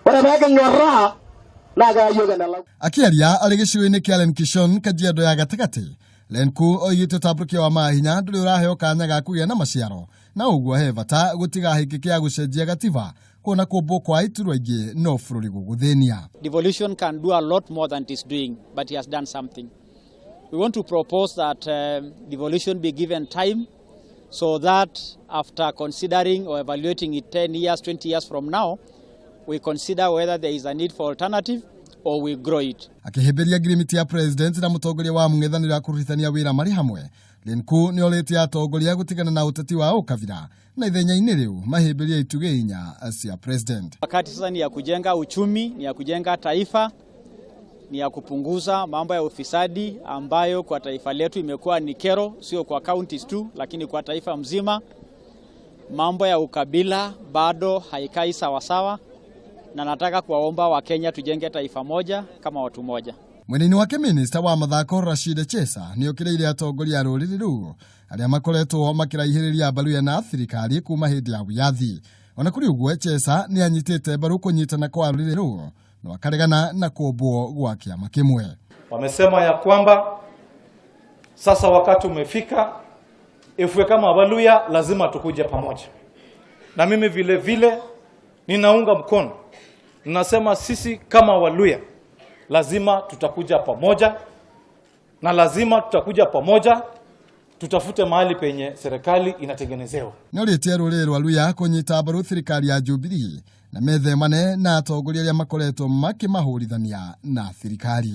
Ore peekinyoraa naa keya yiok enelakua. Akiaria arĩ gĩcigo-inĩ kĩa Lenkishon, Kajiado ya gatagatĩ, Lenku oigĩte ũtambũrũkia wa mahinya ndũrĩ ũraheo kanya ga kũgĩa na maciaro na ũguo he bata gũtiga hĩngĩ kĩa gũcenjia gatiba kuona kũmbwo kwa iturwa ingĩ no bũrũri gũgũthĩnia. Devolution can do a lot more than it is doing, but he has done something. We want to propose that devolution be given time so that after considering or evaluating it 10 years, 20 years from now, we consider whether there is a need for alternative or we grow it. Akĩhĩmbĩria ngirimiti ya president na mũtongoria wa mũng'ethanĩro ya kũrutithania wĩra marĩ hamwe, Lenku nĩorĩtie atongoria gũtigana na ũteti wa ũkabira na ithenya-inĩ rĩu mahĩmbĩrie itugĩ inya cia president. Wakati sasa ni ya kujenga uchumi, ni ya kujenga taifa, ni ya kupunguza mambo ya ufisadi ambayo kwa taifa letu imekuwa ni kero, sio kwa counties tu, lakini kwa taifa mzima. Mambo ya ukabila bado haikai sawasawa, na nataka kuwaomba Wakenya tujenge taifa moja kama watu moja. Mwena-inĩ wake, minista wa mathako Rashid Echesa nĩokĩrĩire atongoria a rũrĩrĩ rũu arĩa makoretwo makĩraihĩrĩria mbaru na thirikari kuma hĩndĩ ya wĩyathi. Ona kũrĩ ũguo, Echesa nĩ anyitĩte mbaru kũnyitana kwa rũrĩrĩ rũu no akaregana na kũmbwo gwa kĩama kĩmwe. Wamesema ya kwamba sasa wakati umefika, ifwe kama Waluya lazima tukuje pamoja, na mimi vile vile ninaunga mkono, ninasema sisi kama Waluya lazima tutakuja pamoja, na lazima tutakuja pamoja, tutafute mahali penye serikali inatengenezewa. Nĩorĩtie rũrĩrĩ rwa Luya kũnyita mbaru thirikari ya Jubilee na methemane na atongoria arĩa makoretwo makĩmahũrithania na thirikari.